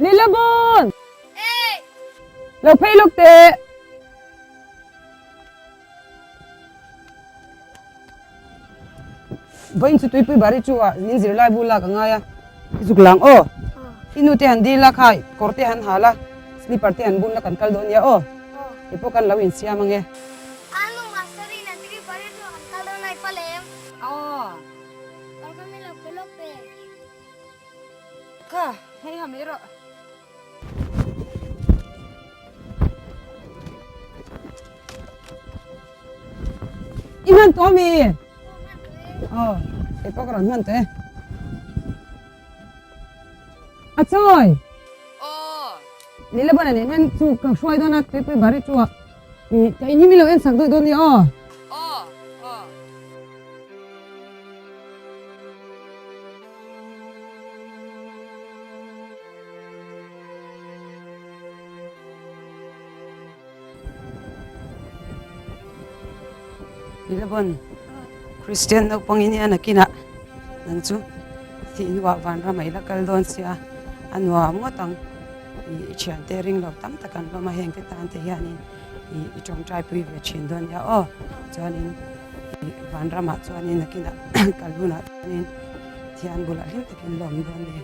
Lilabon! Lo phei lawk teh! Vawiin chu tuipui bari chu ah min zirlai bu lak a ngai a, i zuk lang aw. I nu te han dil a khai, kawr te han hal a, slipper te han bun la kan kal dawn nia aw. Kei pawh kan lo insiam ange. Anu Master-in a tuipui bari chu ah kan kal dawn a i pal em? Aw. Kawr kha min lo pe lawk pe. Kha, hei ha mai rawh. I hman tawh ami? Aw, kei pawh ka rawn hman tawh e. A chawi! Aw. Lilabana nen hian chu ka hruai dawn a, tuipui bari chu ah ka in hi min lo en sak deuh dawn nia aw. Aw, aw. Nilabon Christian naupang in hian a kinah nang chu thih hnuah vanram ah i la kal dawn sia a nuam ngawt ang i thiante ring lo tam tak an hlawm a heng te tan te hianin i tawngtai pui ve thin dawn nia aw chuanin i vanramah chuanin a kinah kal hunah chuanin thian bulah hlim takin lawm dawn a ni.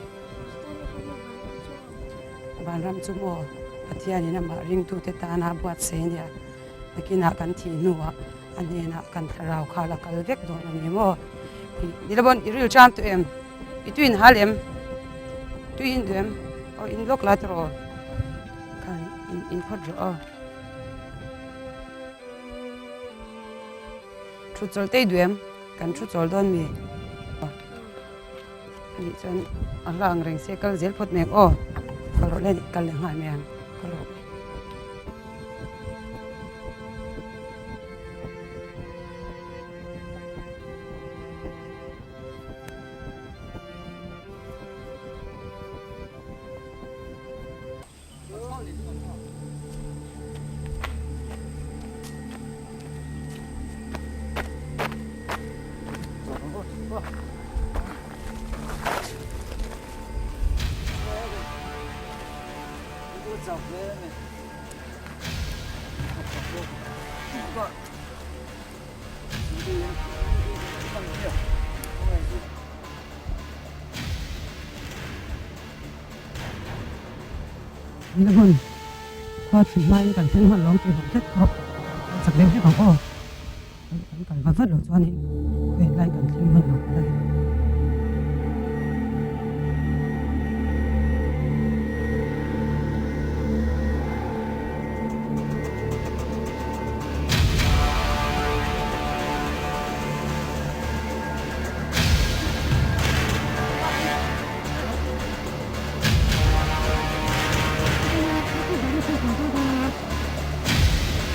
Vanram chu maw Pathianin amah ringtute tana a buatsaih a nia, nakinah kan thih hnuah a hnenah kan thlarau kha la kal vek dawn a ni maw? Ni lo pawn i ril cham tawh em? I tui in hal em? Tui in duh em? Aw in lawk la tiraw? Khan in phawt rawh aw. Thu chawl te i duh em? Kan thu chawl dawn mi? Anih chuan a hla ang reng se kal zel phawt mai ang aw. Kal rawh le anih kal leh nghal mai ang kal rawh. Nila hmun khua chhun hmain kan thleng hman lawm tih hawm tlat tawh kan chak deuh hlek ang aw kan kal vat vat loh chuanin khawiah lai kan thleng hman lo palh a ni.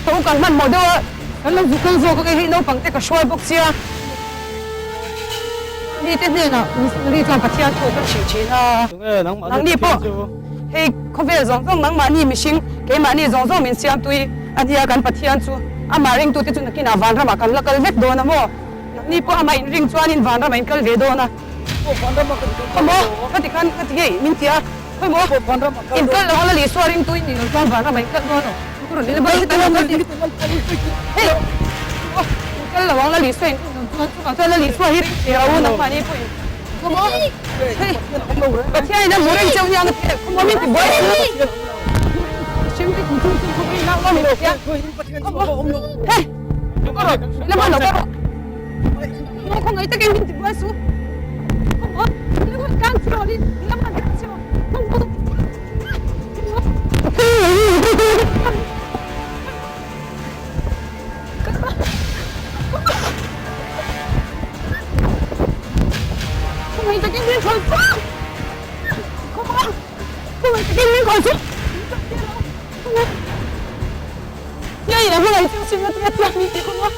Ka u kan hmanhmawh deuh a, kan lo zuk kal zawk a kei hei naupang te ka hruai bawk sia. Mite hnenah missionary chuan Pathian thu ka hrih thin a. Nangni pawh hei khawvel zawng zawng nangmahni mihring keimahni zawng zawng min siam tui a nia kan Pathian chu amah ringtute chu nakinah vanramah kan la kal vek dawn a maw? Nangni pawh amah inring chuanin vanramah in kal ve dawn a. Khaw ka ti khan ka ti ngei min ti a khawi maw in kal lo ang la Isua ringtu in nih loh chuan vanram ah in kal dawn lo hei in kal lo ang la Isua in rin loh chuan chuvang chuan la Isua hi ring thei ro nangmahni pawh in khaw maw hei Pathian in a hmu reng cheu nia nga ti khaw maw min ti buai chu hrim ti kum chung chung khaw rin ang min ti a khaw maw hei ka rawh la hman lo ka rawh Maw khaw ngaih takin min ti buai su. Khaw maw ni hun tlang chi rawh ni la man tlang chi rawh. Khaw maw Khaw ngaih takin min khawi chu. Khaw maw khaw ngaih takin min khawi chu. Khaw maw Tia in a hmangaih chu sim na tia tia min ti khaw maw.